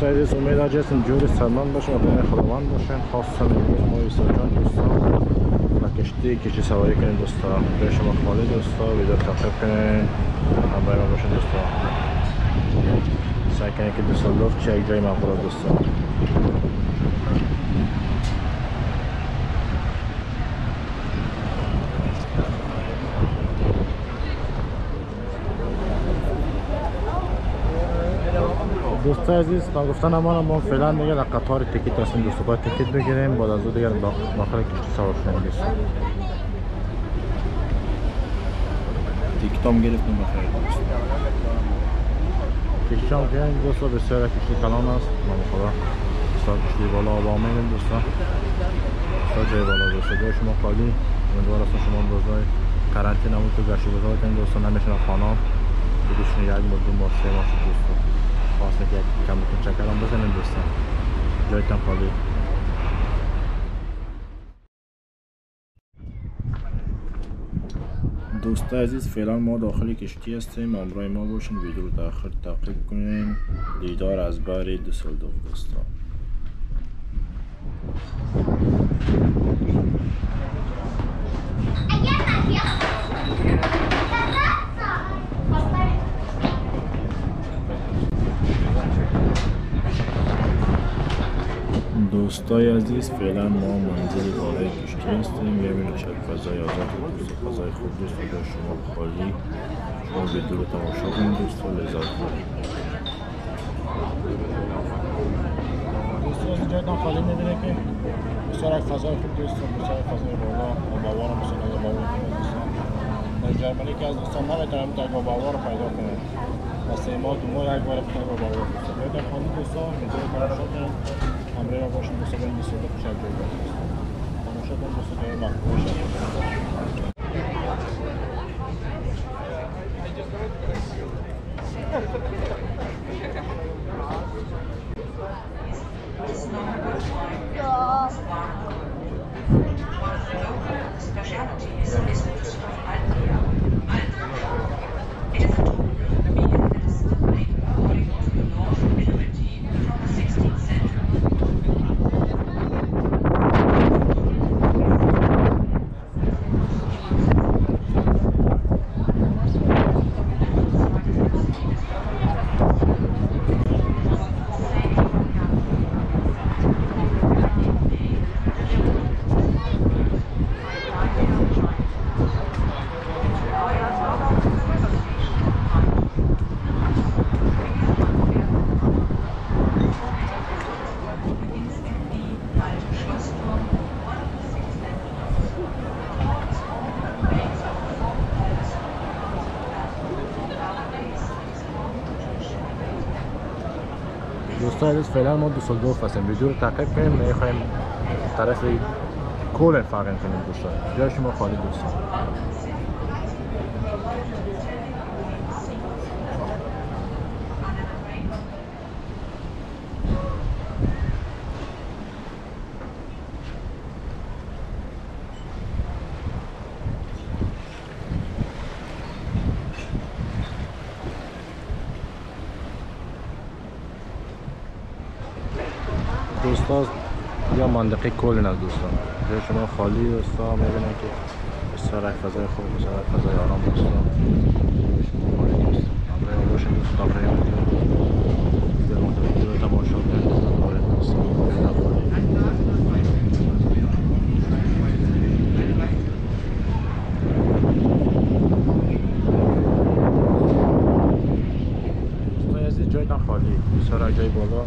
دوستای عزیز، امید هستم جور سلمان باشین و پناه خداوند باشین. خواستم امروز ما یوسف جان دوستان و کشتی سواری کنیم دوستا. جای شما خالی دوستا، ویدیو تعقیب کنین، همراه ما باشین دوستا. سعی کنین که دوسلدورف چه یک جای مقبول دوستا. دوستای عزیز، نگفتن نمانم ما فعلا دیگه در قطار تیکت هستیم دوستا، باید تیکت بگیریم بعد از او دیگه داخل کشتی سوار شدیم دوستا. تیکت هم گرفتیم بخیر دوستا. کشتی هم که دوستا بسیار کشتی کلان است، نام خدا بسیار کشتی بالا آب میریم دوستا. بسیار جای بالا دوستا، جای شما خالی. امیدوار هستم شما روزای قرنطینه نمود تو گشت گذار کنید دوستا، نمیشن خانه دوستون یک ماه دو ماه سه ماه دوستا. خواستم که کم بکن چکر هم بزنیم دوستان. جایتان خالی. دوستای عزیز، فعلا ما داخل کشتی هستیم، همراه ما باشین، ویدیو رو تا آخر تعقیب کنین. دیدار از بر دوسلدورف دوستان. دوستای عزیز، فعلا ما منزل بالای کشتی هستیم. میبینید چه فضای آزاد دوست، فضای خوب دوست، جای شما خالی. شما ویدیو رو تماشا کنید دوستا، لذت ببرید. دوستان جایتان خالی میبینید که بسیار یک فضای خوب دوستان، بسیار فضای بالا و باوار هم بسیار باوار دوستان. در جرمنی که از دوستان نمیتونم تا باوار رو پیدا کنید و سه ماه دو ماه یک بار بتونم باوار دوستان. جایتان خالی دوستان، ویدیو رو تماشا کنید، همراه ما باشین دوستان. بریم دوستان پیش از جای دوستان تماشا کنید دوستان، جای مقبول شد. دوستان عزیز، فعلا ما دوسلدورف هستیم. ویدیو رو تعقیب کنیم، میخوایم طرف کلن فرق کنیم دوستان. جای شما خالی دوستان. دوستان یا منطقه کلن است دوستان. جای شما خالی دوستان، میبینن که بسیار یک فضای خوب، بسیار یک فضای آرام دوستان. جای شما خالی دوستان، همراه ما باشین دوستان. آخر ویدیو رو تماشا کنید دوستان. دوستان عزیز، جایتان خالی، بسیار جای بالا،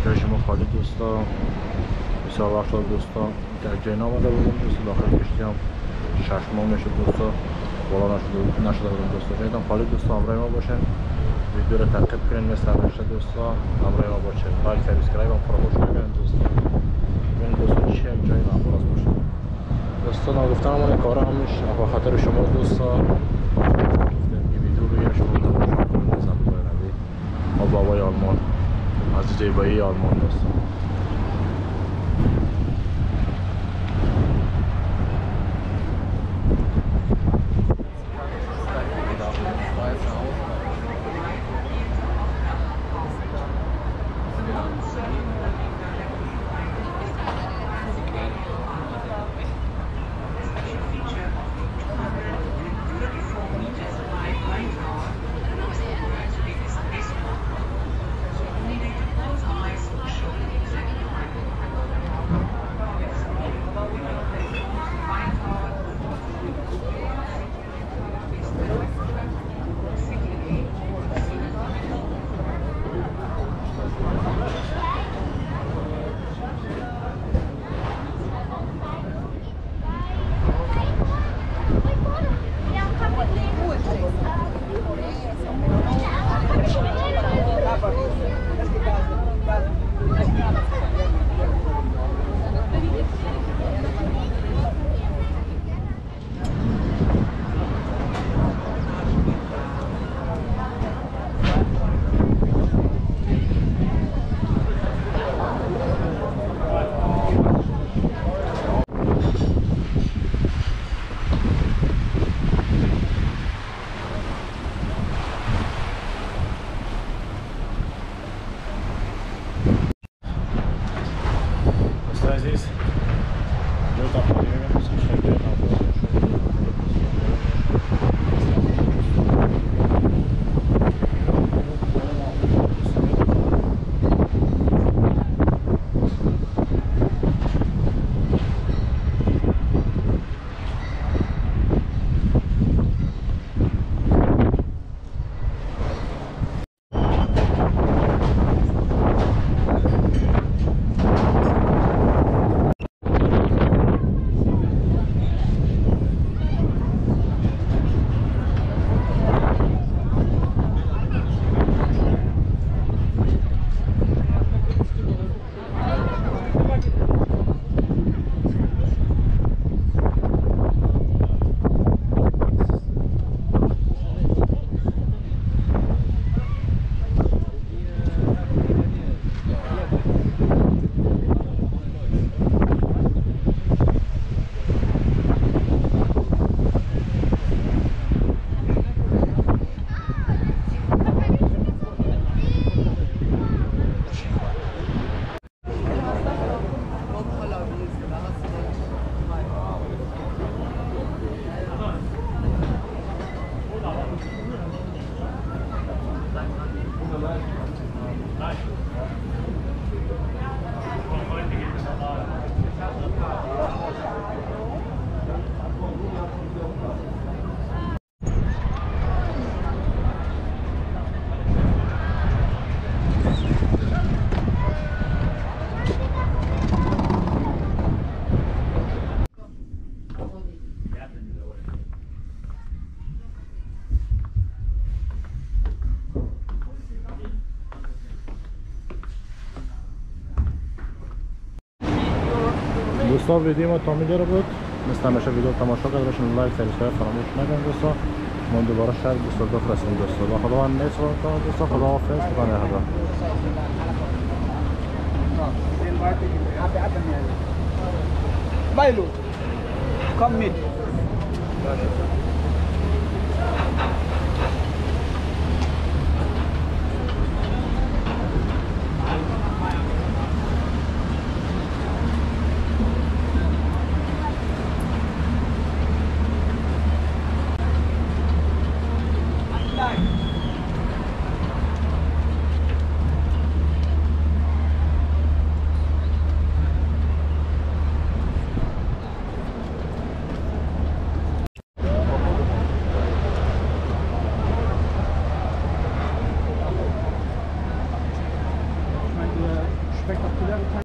جای شما خالی دوستا. بسیار وقت شد دوستا در جای نامده بودم دوستا. داخل کشتی هم 6 ماه میشد دوستا، بالا نشده بودم دوستا. جایتان خالی دوستا، همراه ما باشین، ویدیو رو تعقیب کنین مثل همیشه دوستا، همراه ما باشین. like subscribe هم فراموش نکنین دوستا. ببینید دوستا چه یک جای معمول است باشه دوستا. نگفتن همون کارا همش به خاطر شما دوستا، گفتم که ویدیو بگیرم شما تماشا کنین. لذت ببرید آب و هوای آلمان، از زیبایی آلمان دوستان. دوستا ویدیو ما تا اینجا بود. مثل همیشه ویدیو تماشا کرده باشین، like، subscribe فراموش نکنید دوستا. ما دوباره شهر دوسلدورف رسیدیم دوستا. با خداوند نیست دوستا، خداحافظ، خدا نگهدار. Bailo, come meet.